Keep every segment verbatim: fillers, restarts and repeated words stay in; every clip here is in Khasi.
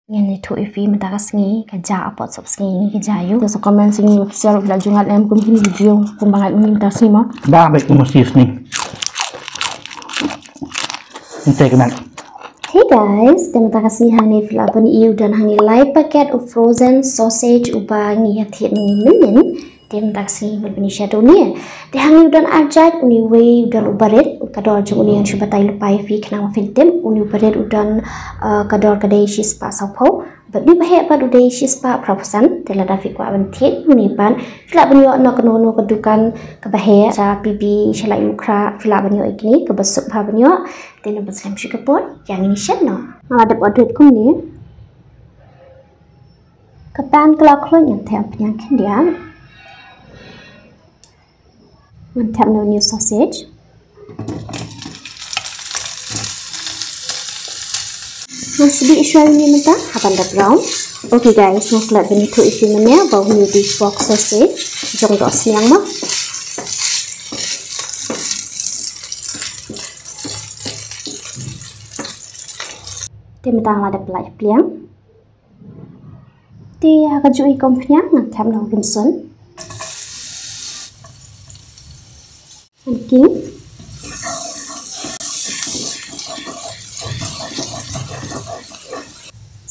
Ngin ïathuh ïa phi mynta ka sngi ka ja apot sop sngi ngi ka ja ïu. Te sa comment sngi ma phi share la jungat em kum kini video kum ba ngat ngi mynta sngi ma. Ba ba kum si sngi. Ente kena. Hey guys, te mynta ka sngi hangne phi lah ban ïoh don hangne lai paket u frozen sausage uba ngi ïa thied ngi mynnin. Te mynta ka sngi ngi ban ïa shet uni. Te hangne u don arjait uni wei u don u barit ka dor jong uni ngan shu batai lypa ïa phi khnang ba phin tip uni u barit u don, uh, ka dor ka dei shispah sawphew. Bad uni ba heh pat u dei shispah phra phew san, te lada phi kwah ban thied uni pat phi lah ban ïoh na kano kano ka dukan kaba heh, sha P B, sha Laitumkhrah, phi lah ban ïoh ïa kine kaba suk bha ban ïoh, te ngan pynslem shuh ka por, ïa ngin ïa shet noh. Nga la dep order kumne. Ka pan ka la khluit ngan thep pynïang khyndiat. Ngan thep noh uni u sausage. Ngan sdieh shuwa uni mynta, hap ban da brown. Okay guys, nga klet ban ïathuh ïa phi mynne ba uni u dei pork sausage jong dohsniang mo. Te mynta nga la dep lait pliang. Te ha kajuh i kong pynïang ngan thep noh u rynsun. Ngan king.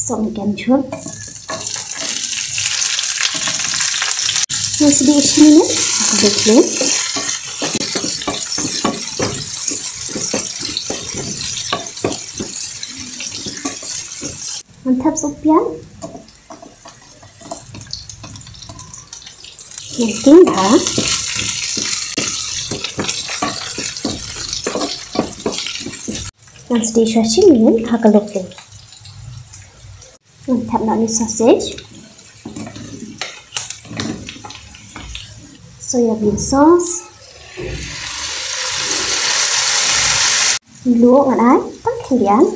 Song kem jhur. Ngan sdieh shi minit ha ka low flame. Ngan thep sa u pian. Ngan king bha. Ngan sdieh shuwa shi minit ha ka low flame. Ngan thep noh uni u sausage. Soya bean sauce. Luh ngan ai tang khyndiat.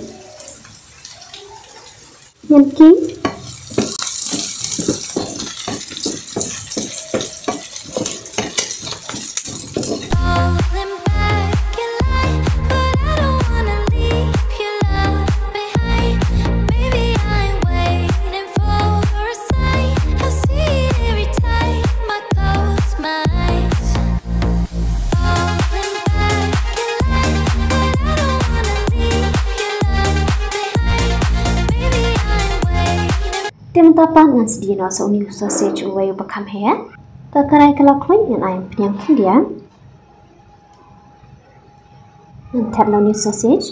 Ngan king. Te mynta pat ngan sdieh noh sa uni u sausage uwei uba kham heh. Ka karai ka la khluit ngan ai pynïang khyndiat. Ngan thep noh uni u sausage.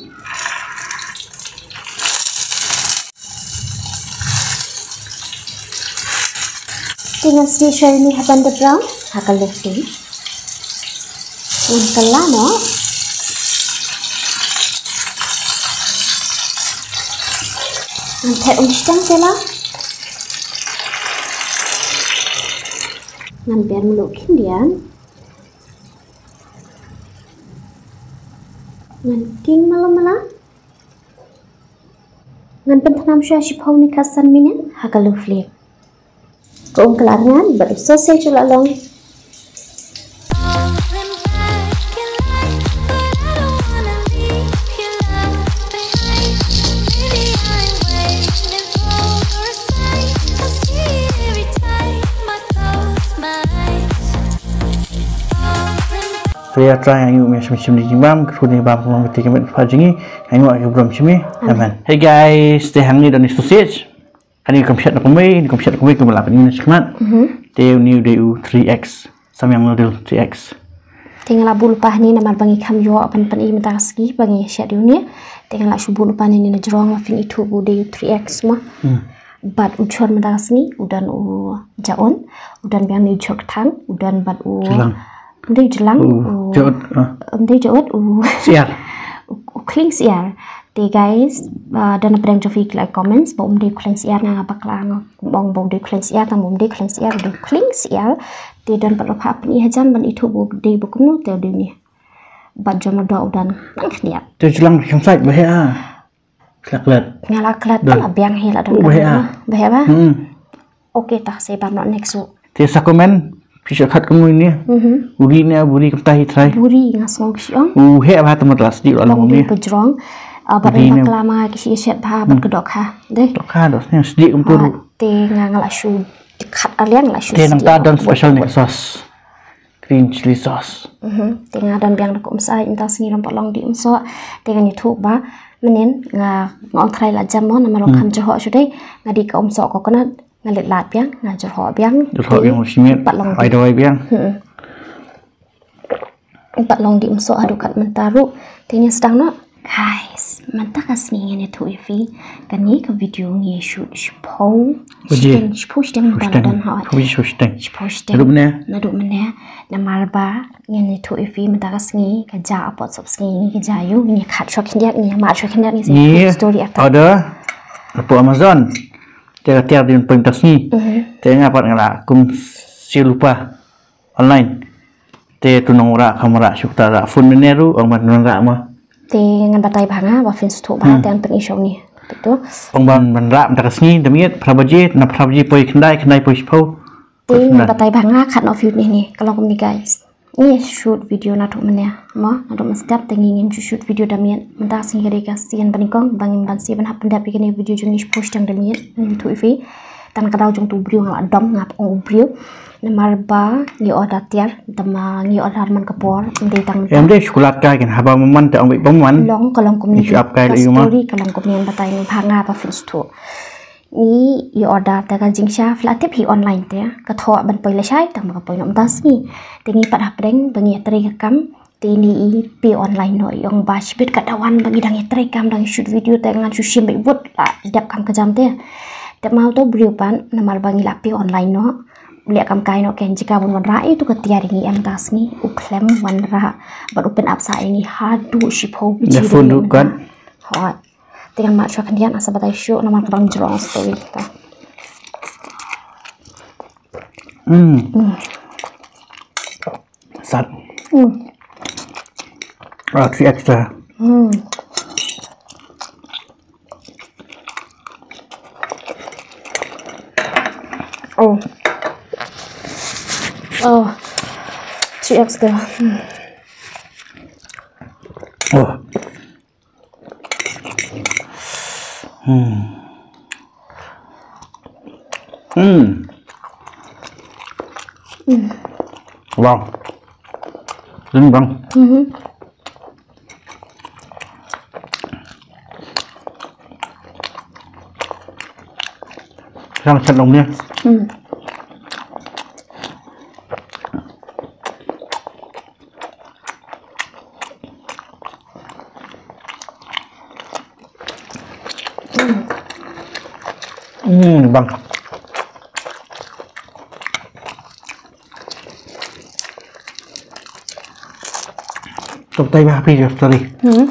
Te ngan sdieh shuwa uni hap ban da brown ha ka low flame. Ngan kylla noh. Ngan thep uni shiteng tela. Ngan ber mluh khyndiat. Ngan king malu mala. Ngan pynthnam shuwa shiphew ne khatsan minit ha ka low flame. Ka um ka la rngan bad u sausage u la long. Haleluya, Trai, nga ainguh ïa me shim shim ni jingbam, ka khun ni bam ka long ka ti ka met ka phad jong ngi, nga ainguh ïa ka burom shim me. Amen. Amen. Hey guys, te hangne don uni u sausage. Kane kam shet na kumwei, kam shet na kumwei, kum la pyni na shikmat. Mhm. Te uni u dei u three X, Samyang noodle three X. Te nga la buh lypa hangne namar ba ngi kham ïoh ban pyni mynta ka sngi ba ngi shet ïa une. Te nga la shu buh lypa hangne na jrong ba phin ithuh ba u dei u three X mo. Hmm. Bad u jhur mynta ka sngi u don u jaun, u don biang ne u jhur kthang, u don bad u jlang. Um dei u jlang, u, u jaud, ah. Um dei jaud, u syiar. U, u khlieng syiar. Te guys, ah, don na pdeng jong phi ki la comments ba um dei u khlieng syiar, nga nga bakla, nga ong ba u dei u khlieng syiar, tang ba um dei u khlieng syiar, u dei u khlieng syiar. Te don pat lypa pyni hajan ban ithuh ba u dei ba kumno, te u dei une. Bad jong u doh u don nang khyndiat. Te jlang kham sait ba heh ah. Klet klet. Nga la klet. Dah. Ba la biang hi la dang. Oh, baheh ah. Baheh ba? Hmm. Okay, tah, sa ban noh next u. Te sa comment phi shu khat kumno uni. Mhm. Buri ne buri kumta hi Trai. Buri nga sngew shu ong. U heh ba tang ba la sdieh la long uni. Pajrong. Ah, bad bakla ma ki shishet bha bad ka dohkha. Dei. Dohkha dohsniang sdieh kumtu ruh. Te nga nga la shu khat aliang la shu. Te nangta don special ne sauce. Green chili sauce. Mhm. Te nga don biang da ka umsoh, mynta sngi long pat long dih umsoh. Te nga ïathuh ba mynnin nga nga ong trai la jam mo namar long kham jyrhoh shu dei. Nga dih ka umsoh coconut, nga leit lad biang, nga jyrhoh biang. Jyrhoh biang, shimet. Pat long dih. Ai dawai biang. Hmm. Pat long dih umsoh haduh kat mynta ruh. Te ngi sdang noh. Guys, mynta ka sngi ngan ïathuh ïa phi. Kane ka video ngi shoot shiphew shiteng, shiphew shiteng mynta la don hoi. Shiphew shiteng. Shiphew shiteng. Naduh mynne? Naduh mynne. Namar ba ngan ïathuh ïa phi mynta ka sngi ka ja apot sop sngi ngi ka ja ïu ngi khat shwa khyndiat ngi mad shwa khyndiat ngi sa story ata. Order. Hapoh Amazon. Te ka tiar dien pyntas ngi. Te nga pat nga la kum siew lypa online. Te tu nong rah kam rah suk ta rah phone mynne ruh ong ban rah ma. Te ngan batai bha nga ba phin sngewthuh bha te ngan pyni shong ni. Tu. Ong ban ban rah mynta ka sngi da miet phra baje na phra baje poi khyndai khyndai poi shiphew. Te ngan batai bha nga khat noh phi ni ni ka long kumne guys. Ngi shoot video naduh mynne mo naduh mynstep te ngi ngim shoot video da miet mynta ka sngi ka dei ka sien ba nyngkong ba ngim ban sien ban hap pyndep ïa kane video jong ngi shiphew shiteng da miet ngi ïathuh ïa phi. Tang ka daw jong tu briew nga la dom nga ong u briew. Namar ba ngi order tiar tama ngi order man ka por ym dei tang. Em dei chocolate ka kin haba man te ong bit ba man. Long ka long kumne. Ka story ka long kumne batai ngi bha nga ba phin sngewthuh. Ngi i order te ka jingshisha phi la tip hi online te ka thoh ban poi lashai tang ba ka poi noh mynta sngi. Te ngi pat hapdeng ba ngi ïatrei ka kam te ngi i pay online noh i ong ba shibit ka dawan ba ngi dang ïatrei kam dang shoot video te ngan shu shim beit bud la dep kam ka jam te. Te ma uto briew pat namar ba ngi la pay online noh. Leh kam kai noh ken jika bun wanrah i tu ka tiar ngi em ta sngi u khlem wanrah bad u pyn ap sa ngi haduh shiphew baje. Phone ruh kan. Hot. Te ngan mad shwa khyndiat asa batai shuh namar ka dang jrong story ta. Hmm. Sat. Hmm. Ah, three extra. Hmm. Oh. Oh. Three extra. Hmm. Oh. Hmm. Hmm. Wow. Ding bang. Mhm. Sang chat long ne. Hmm. Hmm, bang. Tok tai ba pi jo tali. Hmm.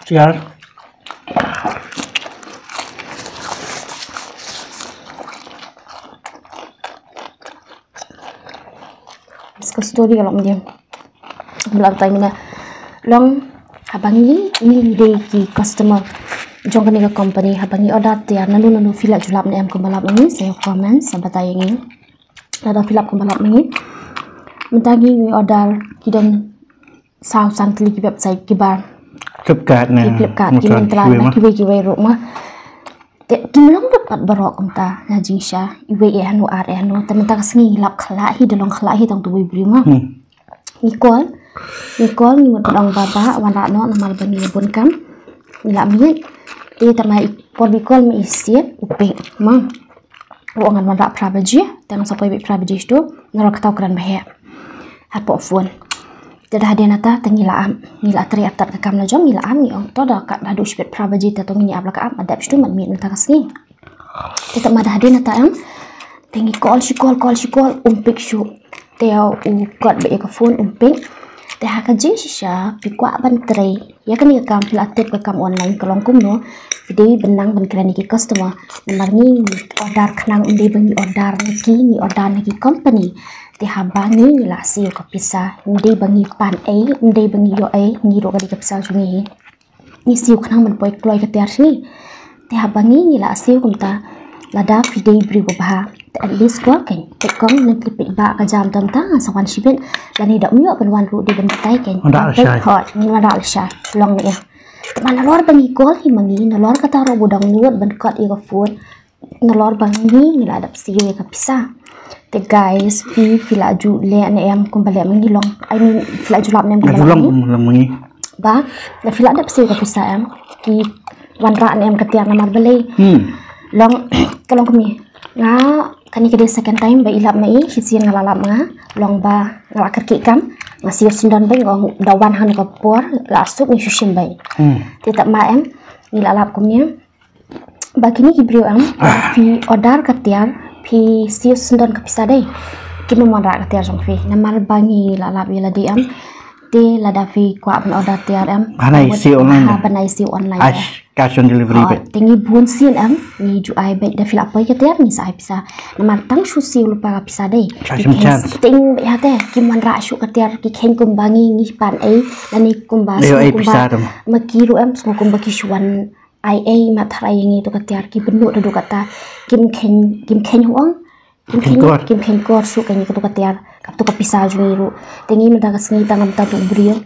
Cheers. Ka story ka long dia. Bla tai mina long haba ngi ngi dei ki customer jong kane ka company haba ngi order te nanu nanu fill up julap ne em kumba lap ngi sa comment sa batai ngi. Lada fill up kumba lap ngi. Mynta ngi ngi order ki don saw san tylli ki website kiba Flipkart ne, ki Flipkart, ki Myntra, kiwei ma, kiwei kiwei ruh ma. Te kim long bad pat baroh kumta na jingshisha iwei eh hanu ar eh hanu te mynta ka sngi ngi lap khlak hi da long khlak hi tang tu wei briew ma. Ngi call, ngi call ngi mut ba dang ba ba wan rat noh namar ba ngi bun kam ngi lap miet. Te tama i por bi call ma i siat u pek ma. Wa ngan wan rah phra baje, te ngan sa poi beit phra baje shtu, ngan rah kataw kren ba heh. Hapoh phone. Te da hadien nata, te ngi la am, ngi la trei ap tat ka kam la jong, ngi la am, ngi ong to da kat haduh shibit phra baje, te to ngi ap la ka am, adep shtu mat miet nata ka sngi. Te tama da hadien nata am, te ngi call shi call, call shi call, um pick shu. Te u kot beit ka phone, um pick. Te ha ka jingshisha, phi kwah ban trei. Ïa kane ka kam phi la tip ka kam online ka long kumno. Phi dei ban nang ban kren ïa ki customer. Namar ngi ngi order khnang ym dei ba ngi order na ki ngi order na ki company. Te haba ngi ngi la siew ka pisa ym dei ba ngi pan ei ym dei ba ngi ïoh ei ngi ruh ka dei ka pisa jong ngi. Ngi siew khnang ban poi kloi ka tiar jong ngi. Te haba ngi ngi la siew kumta. Lada phi dei briew babha, te at least kwah kan peit kong ne phi peit ba ka jam tam ta sa wan shibit. Lane da um ïoh ban wan ruh dei ban batai kan. Wan da lashai. Hooid, wan da lashai. Long ne ïa. Te ba nalor ba ngi call hi ma ngi, nalor kata ruh ba dang nud ban kot ïa ka phone. Nalor ba ngi ngi la dap siew ïa ka pisa. Te guys, phi phi la ju leh ne em kumba leh ma ngi long. I mean, phi la ju lap ne em kumba leh ma ngi. Ba, da phi la dap siew ka pisa em. Ki wanrah ne em ka tiar namar balei. Hmm. Long ka long kumne. Nga kane ka dei second time ba i lap ma i, shisien nga la lap nga. Long ba nga la kyrkieh kam. Nga siew syndon beit, nga ong da wan ha kane ka por la suk ngi shu shim beit. Hmm. Te tap ma em, ngi la lap kumne. Ba kine ki briew em, phi order ka tiar, phi siew syndon ka pisa dei. Kim wanrah ka tiar jong phi. Namar ba ngi la lap ïa lade em. Te lada phi kwah ban order tiar em. Ban ai siew online. Ha, ban ai siew online. Cash, cash on delivery beit. Te ngi bun sien em, ngi ju ai beit da phi la poi ka tiar ngi sa ai pisa. Namar tang shu siew lypa ka pisa dei. Shu siew chance. Sting beit ha te, kim wanrah shuh ka tiar ki kheiñ kumba ngi ngi pan ei, lane kumba siew kumba. Ma ki ruh em, siew kumba ki shu wan ai ei ma tharai ïa ngi tu ka tiar ki bynnuh da duk kata kim kheiñ kim kheiñ huang kim kheiñ kim kheiñ kor. Kim kheiñ kor shuh ka ngi ka tu ka tiar ka tu ka pisa jong ngi ruh. Te ngi mynta ka sngi tang mynta tu briew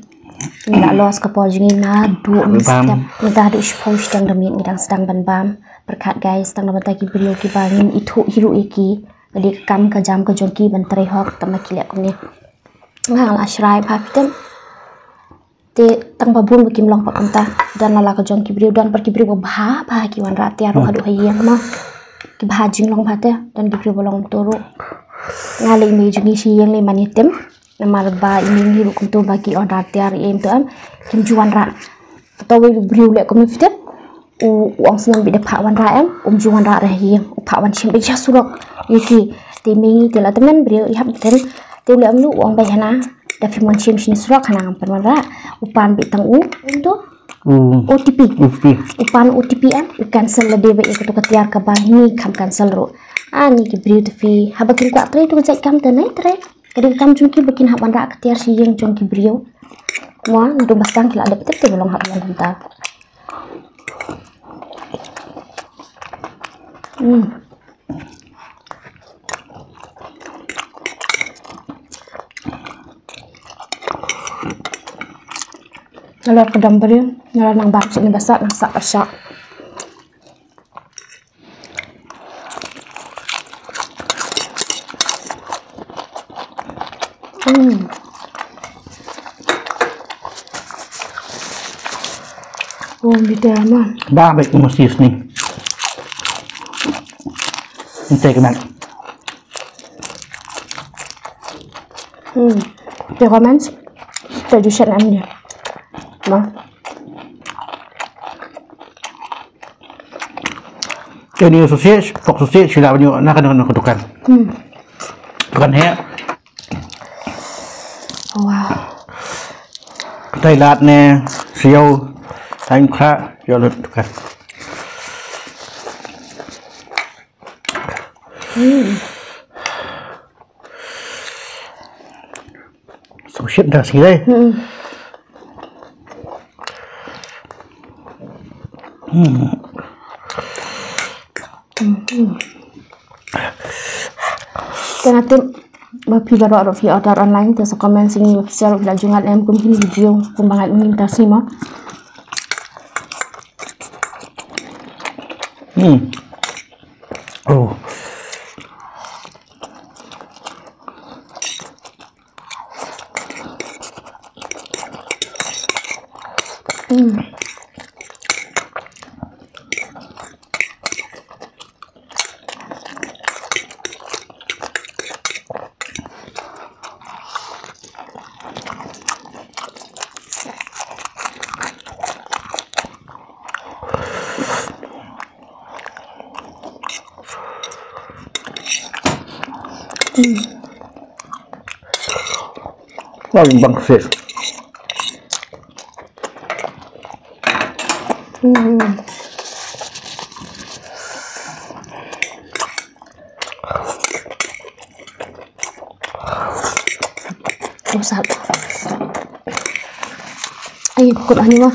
ngi la los ka por jong ngi na du mynta du shiphew shiteng da miet ngi dang sdang ban bam. Pyrkhat guys tang mynta ki briew kiba ngim ithuh hi ruh ïa ki ka dei ka kam ka jam ka jong ki ban trei hok tang ma ki leh kumne. Nga la shrai pha phi tem. Te tang ba bun ba kim long pat kumta. Don la la ka jong ki briew, don pat ki briew ba bha bha ki wanrah tiar ruh haduh ha ïing ma. Ki bha jinglong bha te, don ki briew ba long to ruh. Nga lei mei jong ngi shi ïing lei mane tem. Namar ba i mei ngi ruh kumto ba ki order tiar ïa em to em. Kim ju wanrah. Kato wei u briew leh kumne phi tem. U, u ong sngewbha beit da phah wanrah em, um ju wanrah re hi, u phah wan shim beit sha surok. Ïa ki, te mei ngi te la tymmen briew, i hap ten, te u leh um nu, u ong beit hana, da phim wan shim shane surok hana ngam pan wanrah, u pan beit tang u, um to. U. O T P. O T P. U pan O T P em, u cancel lade beit ïa kato ka tiar kaba ngi kham cancel ruh. Ah, ngi ki briew te phi, haba kin kwah trei to ka jait kam te nai trei. Ka dei ka kam jong ki ba kin hap wanrah ka tiar shi ïing jong ki briew. Mo, ndu ba sdang ki la dep tip te ba long hap long kumta. Hmm. Nalor ka dam briew, nalor nang bam sini ba sah, nang sah ba sah. Hmm. Oh, bida ma. Ba beit mo seasoning. Ynte kena. Hmm. Te comments. Te ju shet am ni. Ma. Kane sausage, pork sausage, shu lah ban ïoh na ka, na ka dukan. Hmm. Dukan heh. Wow. Thai lad ne, siaw, thai mkha, ïoh lut dukan. Hmm. Sausage da sini dei. Hmm. Hmm. Hmm. Te nga tip ba phi baroh ruh phi order online te sa comment sini ba phi sha ruh phi la ju ngat em kum kine video kumba ngat mynta sini mo. Hmm. Oh. Hmm. Hmm. Bang, bang, sis. Hmm. Usap. Ai, put ani mo,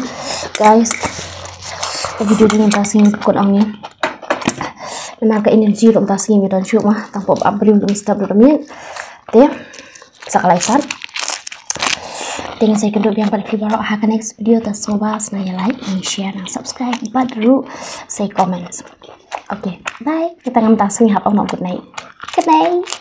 guys. Video ni ta sini put ani. Namar ka energy ruh mynta sngi ym don shuh ma, tang pop up briew ruh step ruh miet. Te sa ka lai pat. Te ngan sa ïakynduh biang pat phi baroh ha ka next video, ta sngewbha sngewbha ïa like, nang share, nang subscribe bad ruh sa comment. Okay, bye. Kita ngam ta sngi hap ong good night. Good night.